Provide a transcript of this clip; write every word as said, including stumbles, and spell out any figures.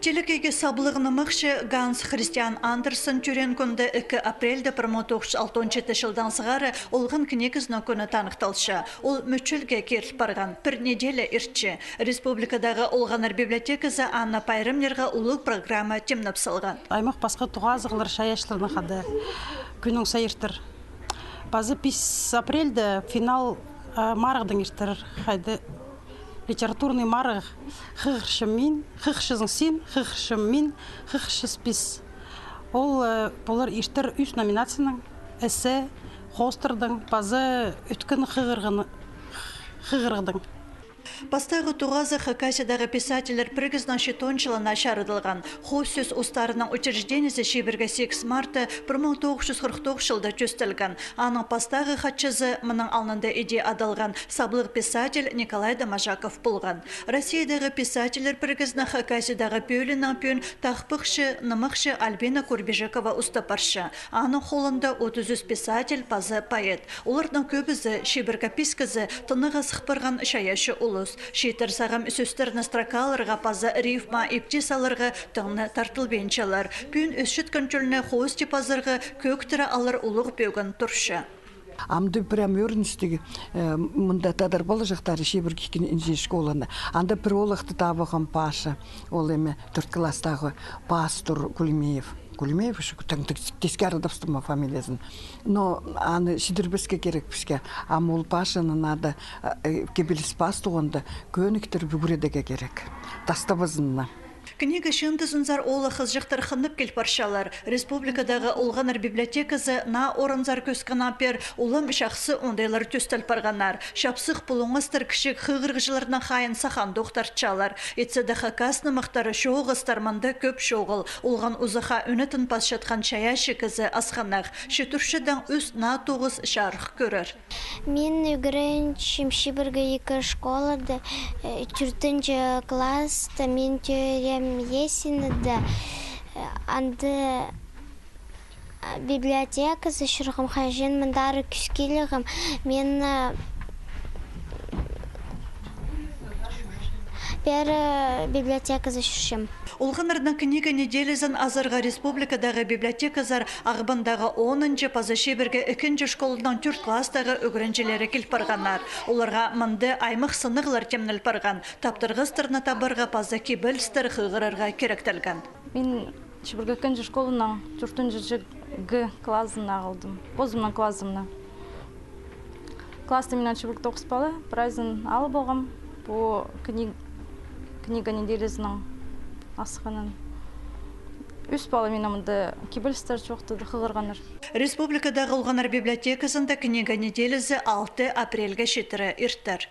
Телекейге саблығ нымахчы Ганс Христиан Андерсен тӧреен кӱнде, ікі апрельде пір муң тоғыс чӱс алтон читінҷі чылдаң сығара, олған книгазының кӱні таныхталча. Ол мӱчелге киріл парған, пір неделя иртче. Республикадағы олғаннар библиотеказы аны пайрамнирға улуғ программа тимнеп салған. Аймах пасха тоғазығлар чайаачыларның хада кӱннің сай иртер. Паза пис апрельде финал, а, марығдаң иртер, хайда литературный марығ «Хығырчам мин, хығырчазың син, хығырчам мин, хығырчабыс піс». Ол, э, полар иртер ӱс номинацияның: эссе, хоостардаң паза ӧткін хығырған, хығырығдаң. Пастағы тоғазығ Хакасиядағы писательлер пірігізінің читон чылына чарыдылған. Хоос сӧс устарының учреждениезі чибіргі сигіс мартта пір муң тоғыс чӱс хырых тоғыс чылда тӧстелген. Аның пастағы хатчызы мының алнында иди адалған саблығ писатель Николай Доможаков полған. Россиядағы писательлер пірігізінің Хакасиядағы пӧлиинең пӱӱн тахпахчы, нымахчы Альбина Курбижекова устап парча. Аның холында отыс ӱс писатель паза поэт. Оларның кӧбізі чибіргі пискезі тынағ сых парған чайаачы улус. Чииттер сағам сӧстерні строкаларға паза рифма ипти саларға тың на тартылбинчалар. Пӱӱн ӧсчеткен тӧлні хоос тіп азарға кӧӧктіре алар улуғ пӧгін турча. Амды прям ӧріністіг, э, мында тадар полҷахтары чибіргі ікінҷі школаны. Анда пір оолахты табығам, Паша, ол эме, тӧрт класстағы Пастур Кулимеев. Кулимеев, ещё таң тис-, тискері тапчам ма фамилиязын. Но аны чідірбеске кирек піске. Ам ол Пашаны надо, э, кибеліс пас туғанда кӧніктіріп ӱгредерге кирек. Тастабазын на. Книга чыындызынзар оолах-хызыҷахтар хынып кил парчалар. Республикадағы олғаннар библиотеказы наа орынзар кӧскеннең пеер улам чахсы оңдайлар тӧстел парғаннар. Чапсых пулуңастар кічіг хығырығҷыларның хайиин сахаан тохтатчалар. Итсе дее хакас нымахтары чооғастар мында кӧп чоғыл. Олған узахха ӱнетін пасчатхан чайаачы кізі асхынах. Читірчедең ӱс наа тоғыс чарых кӧрер. Мин ӱгренчем чибіргі ікі школада, э, тӧртінҷі класста. Мин тӧреем Есинада, э, анда, э, библиотеказы чӧргем, хаҷан мындар кӧс килгем. Мин, э, пеер, э, библиотеказы чӧрчем. Олғаннарның книга неделязын азарға республикадағы библиотеказар Ағбандағы онынҷы паза чибіргі ікінҷі школаның тӧрт класстағы ӱгренҷілері кил парғаннар. Оларға мында аймах сынағлар тимнел парған, таптырғастарны табарға паза кибелістер хығырарға киректелген. Мин чибіргі ікінҷі школаның тӧртінҷі Г клазын ағылдым. Позымның клазымны. Класста минең чибіргі тоғыс пала, прайзын алып алғам пу кни-, книга неделязының асхынаң. Ӱс пала минең мында кибелістер чоохтады, хығырғаннар. Республикадағы олғаннар библиотеказында книга неделязы алты апрельге читіре иртер.